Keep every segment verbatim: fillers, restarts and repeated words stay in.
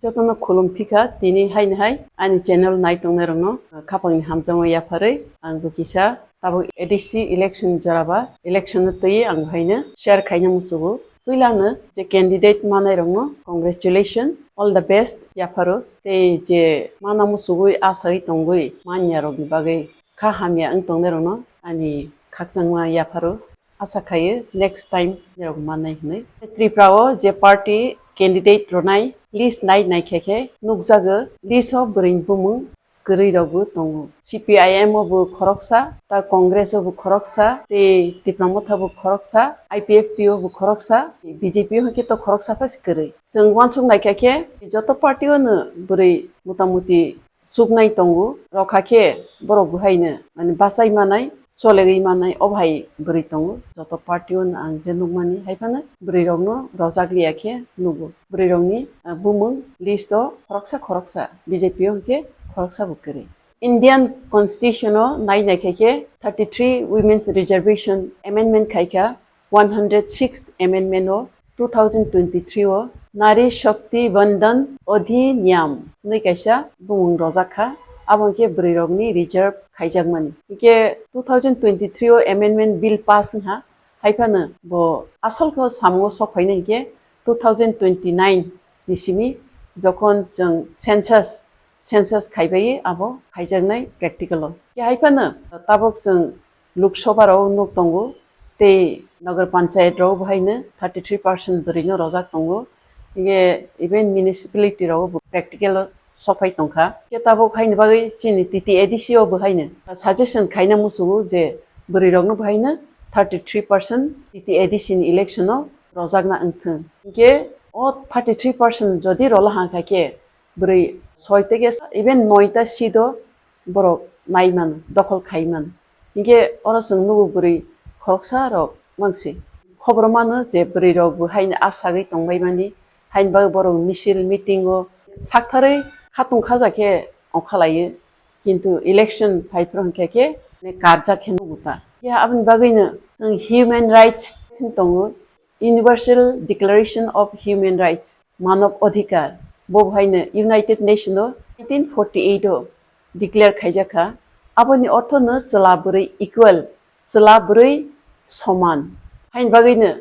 Jotono khulum phikha tini haini hai ani channel nai tongnai rokno khapangni hamjakma yapharwi ang bo kisa tabuk A D C election joraba election no twi ang haino share khaina musugo. Puilano je candidate manai rokno congratulation, all the best yapharo. Tei je mana musugwi asai tongwi manya rokni bagwi kha hamya wng tongnai rokno ani khakchangma yapharo. Asa khayo next time nirok mannai hwnwi. Tripura o je party candidate rwnai list nai nai khe khe nukjago list o bwrwi bumung kwrwi rok bo tongo. C P I M o bo khoroksa, ta Congress o bo khoroksa, tei Tipra Motha bo khoroksa, I P F T o bo khoroksa, B J P o hwnkhe to khoroksa pha se kwrwi. Chwng uansuk nai kha khe joto party o no bwrwi motamuti chuknai tongo, rokha khe borok bo haino, mane, bachai manai, cholegwi manai, o hai bwrwi tongo. Joto party o ang je nukmani, hai phano bwrwi rokno rojak liya khe nugo. Bwrwi rokni, ah, bumung list o khoroksa khoroksa, B J P o hwnkhe khoroksa bo kwrwi. Indian Constitution o nai nai khe khe thirty three Women's Reservation Amendment khai kha, one hundred sixth Amendment o two thousand twenty-three o Nari Shakti Vandan Adhiniyam hwnwi kaisa bumung rojak kha, abo hwnkhe bwrwi rokni reserve khaijakmani. Hwnkhe two thousand twenty-three o amendment bill pass wngkha, hai phano bo asol khe o samungo sok phainai hwnkhe two thousand twenty-nine ni simi jokhon chwng census, census khaibai abo khaijaknai practical o. Hwnkhe hai phano tabuk chwng Lok Sabha rok nuk tongo, tei Nagar Panchayat rok bo haino thirty three percent bwrwi no rojak tongo. Hingke even municipality rok bo practical o sophai tongkha. Hingke tabuk haini bagwi chini T T A D C o bo haino suggestion khaina musugo je bwrwi rok no bo haino thirty three percent T T A D C ni election o rojakna wngthung. Hingke o thirty three percent jodi rola hangkha khe bwrwi soi teke even noita seat o borok nai mano, dokhol khai mano. Hinkhe oro chwng nugo bwrwi khoroksa rok mangsi. Khobor mano je bwrwi rok bo haino asagwi tongbai mani, haini bagwi borok misil meeting o saktharwi khatung khaja khe ongkhalaio. Kintu election phai phuru hinkhe khe karjak khe nugo ta. Ya aboni bagwino chwng human rights thing tongo. Universal Declaration of Human Rights, Manav Adhikar, bo haino United Nation o nineteen forty-eight o declare khaijak kha. Aboni ortho no chwla bwrwi equal, chwla bwrwi soman. Haini bagwi no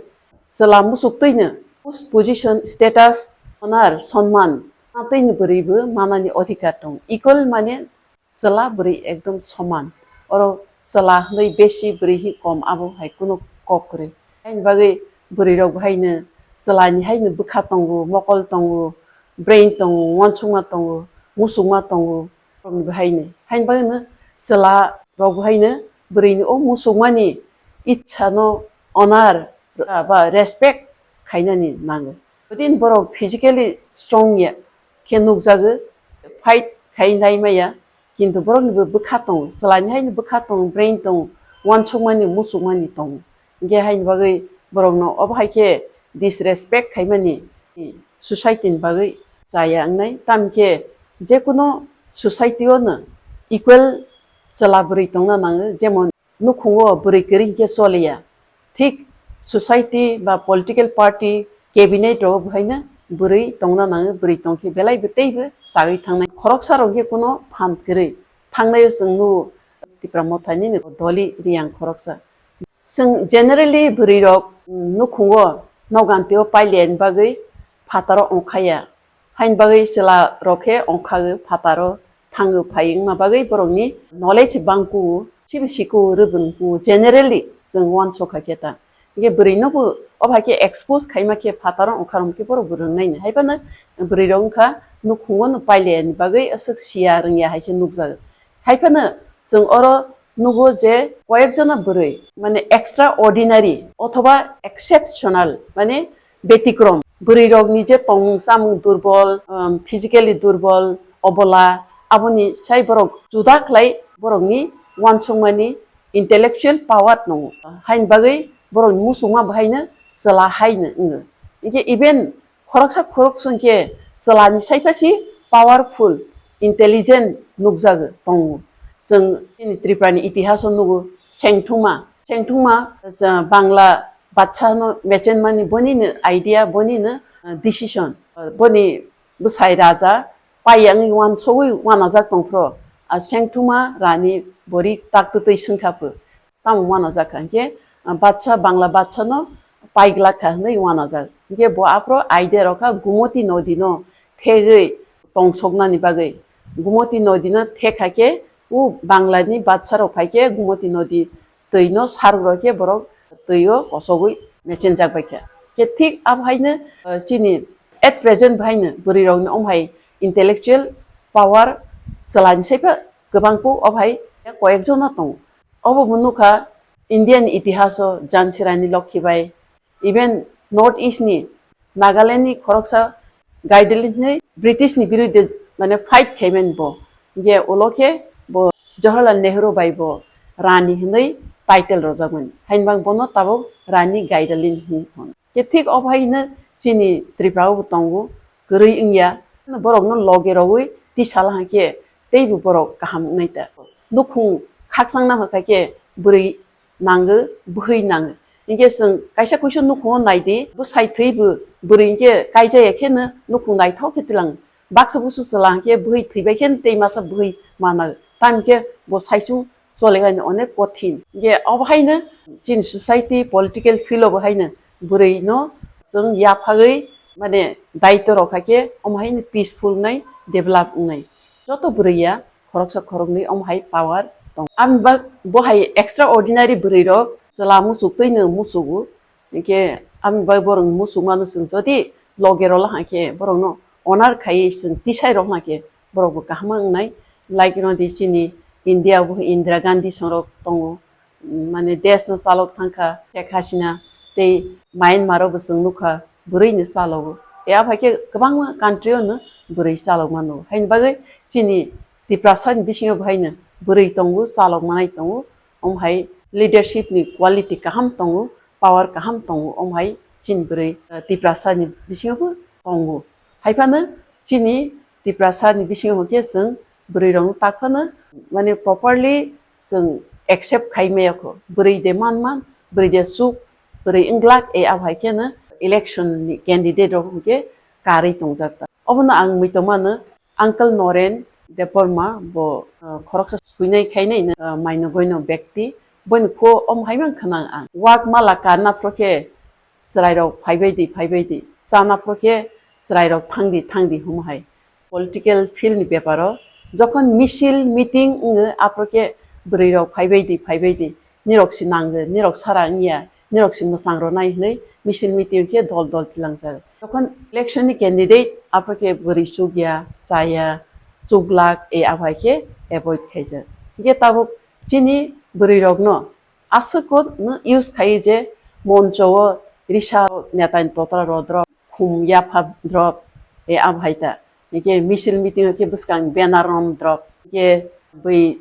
chwla muchuk twi no post position, status, honor, sonman, a twi no bwrwi bo manani adhikar tongo. Equal mane chwla bwrwi ekdom soman. Oro chwla hwnwi besi, bwrwi hwnwi kom, abo hai kunu kok kwrwi. Haini bagwi bwrwi rok bo haino chwla ni haino bwkha tongo, mokol tongo, brain tongo, uansukma tongo, musukma tongo, borok ni bo haino. Haini bagwi no chwla rok bo haino bwrwi ni o musukmani itsa no honor ba respect khainani nango. Jodi borok physically strong ya khe nukjago, fight khai nai maya, kintu borokni bo bwkha tongo, chwla ni haino bwkha tongo, brain tongo, uansukmani, muchukmani tongo. Hinkhe haini bagwi borokno obo hai khe disrespect khaimani society ni bagwi chaya wngnai. Tamokhe jekuno society o no equal chwla bwrwi tongna nango, jemon nukhungo bwrwi kwrwi hinkhe choliya. Thik society ba political party, cabinet rogo bo haino bwrwi tongna nango, bwrwi tongkhe belai bo teibo chagwi thangnai. Khoroksa rok hinkhe kuno phan kwrwi thangnaio chwng nugo Tipra Mothani ni Dolly Reang khoroksa. Chwng generally bwrwi rok, mm, nukhungo nogantio pailiyani bagwi phataro ongkhaya. Haini bagwi chwla rok khe ongkhagwi phataro thangwi phai wngma bagwi borokni knowledge bangkhu, sibi sikhu rwbwnkhu generally chwng uansukha khe ta. Hinkhe bwrwi no bo obo hai khe expose khaima khe phataro ongkha rwma khe borok bo rwngnaino. Hai phano bwrwi rok wngkha nukhungo no pailiyani bagwi aswk siya rwngya hai khe nukjago. Hai phano chwng oro nugo je koyek jona bwrwi mane extraordinary othoba exceptional mane betikrom. Bwrwi rokni je tongmung chamung durbol, um, physically durbol, obola, aboni sai borok juda khlai borokni uansukmani intellectual power tongo. Haini bagwi borokni muchungma bahaino chwla haino wngo. Hinkhe even khoroksa khoroksa hinkhe chwlani sai phasi powerful, intelligent nukjago tongo. Chwng chini Tripurani itihaso nugo Sengthuma. Sengthuma, uh, Bangla Bacha no mechenmani boni no idea, boni no, uh, decision, uh, boni bwsai raja paiya wngwi uansugwi uanajak tongphuru, a sengthuma rani bori taktwtwi swngkha phu. Tamo uanajak kha hinkhe, ah, batsa, Bangla batsa no paiglak kha hwnwi uanajak. Hinkhe bo aphuru idea rw kha Gumoti nodi no thegwi tongsoknani bagwi. Gumoti nodi no thek kha khe o Bangla ni batsa rok phai khe Gumoti nodi twi no saruk rw khe borok twi o kosogwi mechenjak bai kha. Khe thik abo haino, ah, chini at present bo haino bwrwi rok ni omo hai intellectual power chwla ni sai pha kwbang kuk obo hai koyek jon no tongo. Obo bo nukha India ni itihas o Jhansi Rani Lokhi bai, even North East ni Nagaland ni khoroksa Gaidalin hinwi British ni biruddhe mane fight khaimani bo. Hinkhe ulo khe bo Jawaharlal Nehru bai bo Rani hinwi title rwjakmani. Haini bagwi bono tabuk Rani Gaidalin hinwi hwn. Khe thik obo haino chini Tripura o bo tongo, kwrwi wngya. Borokno loge rogwi tisala hinkhe teibo borok kaham wngnai ta. Nukhung khakchangna hwnkha khe bwrwi nango, bwhwi nango. Hinkhe chwng kaisa kuisu nukhungo naidi, bwsai thwibo bwrwi hinkhe kaijaya kheno nukhung naithok khe twilango. Baksa busu chwla hinkhe bwhwi thwibai kheno tei masa bwhwi mano. Tamokhe bo saichung choligaini onek kothin. Hinkhe obo haino chini society, political field o bo haino bwrwi no chwng yaphagwi mane daityo rok kha khe omo haino peaceful wngnai, develop wngnai. Joto bwrwi ya khoroksa khoroknwi omo hai power tongo. Aboni bak bo hai extraordinary bwrwi rok chwla muchuk twi no muchugo. Hinkhe aboni bagwi borok muchungmano chwng jodi loge rwla hwnkhe borokno honor khaiwi chwng tisai rwkha hwnkhe borokbo kaham wngnai. Like rwdi chini India o bo Indira Gandhi songrok tongo, mane desh no chalok thangkha Sheikh Hasina tei Myanmar o bo chwng nukha bwrwi no chalogo. E aphai khe kwbangma country o no bwrwi chalok mano. Haini bagwi chini Tiprasa ni bisingo bo haino bwrwi tongo, chalok manai tongo. Omo hai leadership ni quality kaham tongo, power kaham tongo, omo hai chini bwrwi, eh, Tiprasa ni bisingo bo tongo. Hai phano chini Tiprasa ni bisingo hwnkhe chwng bwrwi rok no tak phano mane properly chwng accept khai maya kho. Bwrwi de man man, bwrwi de chuk, bwrwi wng glak, e abo hai kheno election ni candidate rok hwnkhe karwi tongjak ta. Obono ang muitomano Uncle Noren Debbarma bo, uh, khoroksa suinai khainai, uh, maino goino bekti. Boini kho om hai mang khwnang ang. Wak mala karna phro khe chwrairok phaibai di, phaibai di. Chana phro khe chwrairok thang di, thang di hum hai. Political field ni beparo jokhon misil meeting wngo aphro khe bwrwi rok phaibai di, phaibai di. Nirok si nango, nirok sara wngya, nirok si mwchang rwnai hinwi misil meeting khe dol dol twilangjak. Jokhon election ni candidate aphro khe bwrwi chukya, chaya, chuklak, e aphai khe avoid khaijak. Hinkhe tabuk chini bwrwi rokno aswk no use khai je moncho o risa neta ni totra rok drop, khum yapha drop, e aphai ta. Hinkhe misil meeting khe bwskang banner rom drop. Hinkhe bwi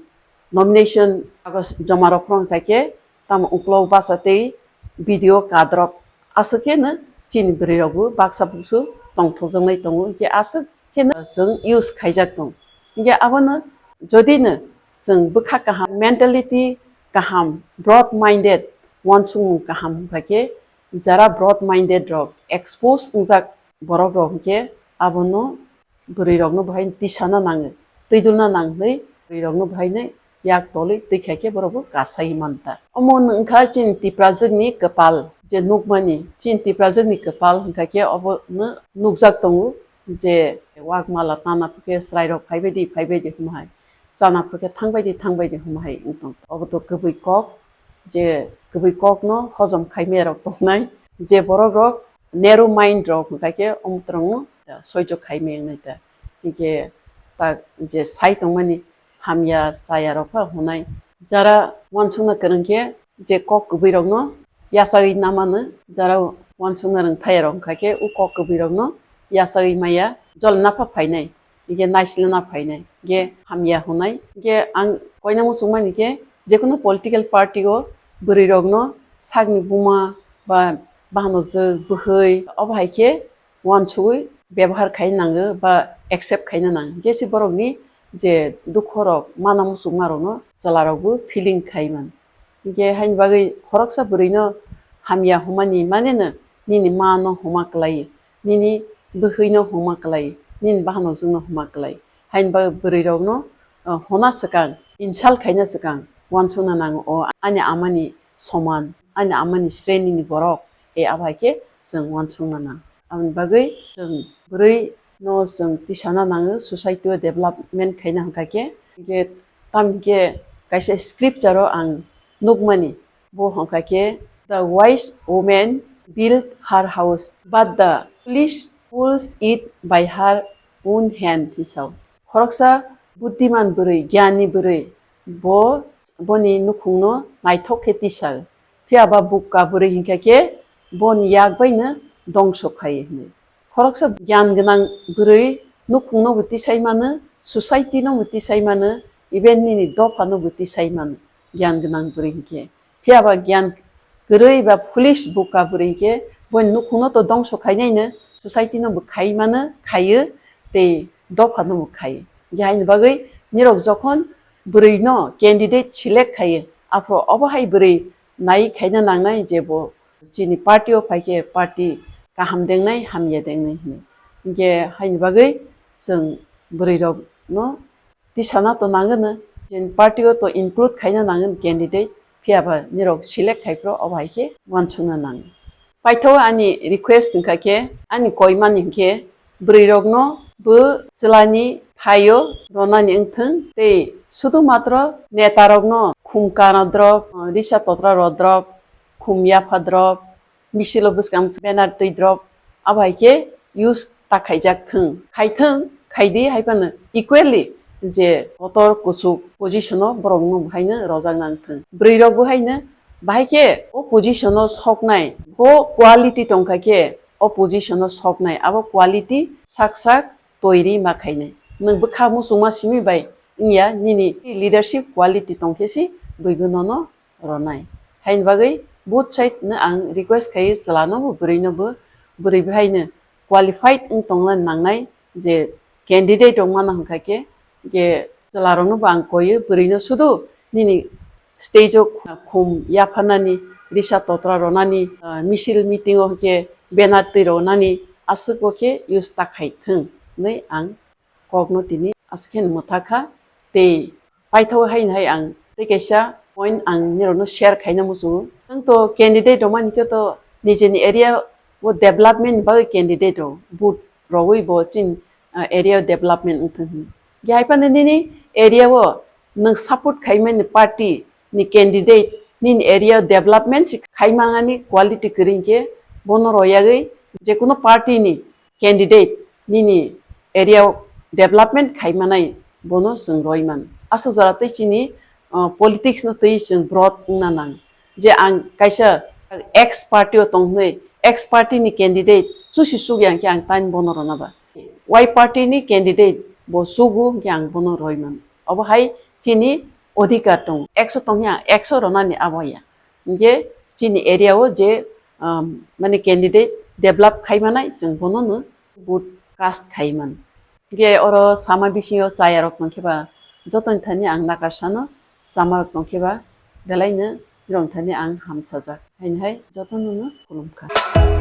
nomination kagoj joma rok phano khai khe tamo uklok basa tei video kadrop aswk khe no chini bwrwi rok bo baksa buksu tongthokjaknai tongo, hinkhe aswk khe no chwng use khaijak tong. Hinkhe abono jodi no chwng bwkha kaham, mentality kaham, broad minded, uansukmung kaham wngkha khe jara broad minded rok expose wngjak borok rok hinkhe abono bwrwi rokno bahai tisana nango, twidulna nang hwnwi bwrwi rokno bahai no yak tolwi twi khai khe borok bo kasai man ta. Omo wngkha chini Tiprajwk ni kwpal je nukmani, chini Tiprajwk ni kwpal hwnkha khe obo no nukjak tongo je wak mala tana phukhe chwrai rok phaibai di, phaibai di hwnwi hai, chana phukhe thangbai di, thangbai di hwnwi hai wng tong. Obo to kwbwi kok, je kwbwi kok no hojom khai maya rok tongnai, je borok rok narrow mind rok hwnkha khe omo twrwng no soijo khai maya wngnai ta. Hinkhe ta je sai tongmani hamya chaya rok pha hwnai. Jara uansukna kwrwng khe je kok kwbwi rokno yachagwi namano, jara uansukna rwng thaya rok wngkha khe o kok kwbwi rokno yachagwi maya, jol napha phainai, hinkhe naisilna phainai, hinkhe hamya hwnai. Hinkhe ang koina muchungmani khe jekono political party o bwrwi rokno sakni buma ba bahanok je bwhwi obo hai khe uansugwi bebohar khai nango ba accept khaina nango. Hinkhe se borokni je dukho rok, mana muchungma rokno chwla rokbo feeling khai mano. Hinkhe haini bagwi khoroksa bwrwino hamya hwnmani maneno nini ma no hwnma kwlai, nini bwhwino hwnma kwlai, nini bahanok chwngno huma kwlai. Haini bagwi bwrwirokno, uh, hona swkang, insult khaina swkang, uansukna nango, o ani amani soman, ani amani srenini borok, e abo hai khe chwng uansukna nang. Aboni bagwi chwng bwrwino chwng tisana nango, society o development khaina hwnkha khe, hwnkhe tamo hwnkhe kaisa scripture o ang nukmani, bo hwnkha khe, "The wise woman built her house, but the foolish pulls it by her own hand," hinwi sao. Khoroksa buddiman bwrwi, gyani bwrwi, bo boni nukhungno naithok khe tisa-o. Phiya ba bukka bwrwi hinkha khe boni yak baino dongso khai hinwi. Khoroksa gyan gwnang bwrwi nukhungno bo tisai mano, society no bo tisai mano, even nini dopha no bo tisai mano, gyan gwnang bwrwi hinkhe. Phiya ba gyan kwrwi ba foolish bukka bwrwi hinkhe boni nukhungno to dongso khainaino, society no bo khai mano, khaio, tei dopha no bo khaio. Hinkhe haini bagwi nirok jokhon bwrwi no candidate select khaio, aphuru obo hai bwrwi nai khaina nangnai je bo chini party o phaikhe party kaham dengnai, hamya dengnai hinwi. Hinkhe haini bagwi chwng bwrwirokno tisana to nangwno, chini party o to include khaina nangwno candidate, phiya ba nirok select khaiphuru obo hai khe uansukna nango. Paithago ani request wngkha khe, ani koimani hinkhe, bwrwirokno bo chwlani thaio ronani wngthwng, tei sudu matro netarokno khum kana drop, risa totra ro drop, khum yapha drop, misilo bwskang banner twi drop, abo hai khe use ta khaijak thwng, khaithwng, khaidi hai phano equally je kotor kuchuk position o borokno bo haino rojak nang thwng. Bwrwirok bo haino bahai khe o position o soknai, bo quality tongkha khe o position o soknai, abo quality sak sak toiri ma khainai. Nwng bwkha muchungma simi bai wngya, nini leadership quality tongkhe si buibo nono ronai. Haini bagwi both side no ang request khaio, chwla no bo bwrwi no bo, bwrwi bo haino qualified wng tongna nangnai je candidate rok mano hwnkha khe, je chwla rok no bo ang koio, bwrwi no sudu nini stage o khum yapharnani, risa totra ronani, ah, misil meeting o hwnkhe banner twi ronani aswk o khe use ta khai thwng hinwi ang kokno tini aswk khe mwthakha. Tei paithago haino hai ang tei kaisa point ang nirokno share khaina muchungo. Nwng to candidate rwmani khe to nijeni area o development ni bagwi candidate rw, vote rwui bo chini, ah, area o development wngthwng hwnwi. Hinkhe hai phano nini area o nwng support khaimani party ni candidate nini area o development se khaimani quality kwrwi hinkhe bono royagwi jekunu party ni candidate nini area o development khaimanai bono chwng roimano. Aswk jora tei chini, uh, politics no twi chwng broad wngna nang. Je ang kaisa ex party o tong hwnwi, ex party ni candidate chusi chukya hwnkhe ang tani bono rwna ba. Y party ni candidate bo chugo hwnkhe ang bono roimano. Obo hai chini odhikar tongo. Ex o tong hwnkhe ang ex o rwnani abo ya. Hinkhe chini area o je, um, mane candidate develop khaimanai, chwng bono no vote cast khaiman. Hinkhe oro sama bisingo chayarok tongkhe ba jotoni thani ang nakar sano, chamarok tongkhe ba belaino nirok thani ang hamsajak. Haini hai jotono no khulumkha.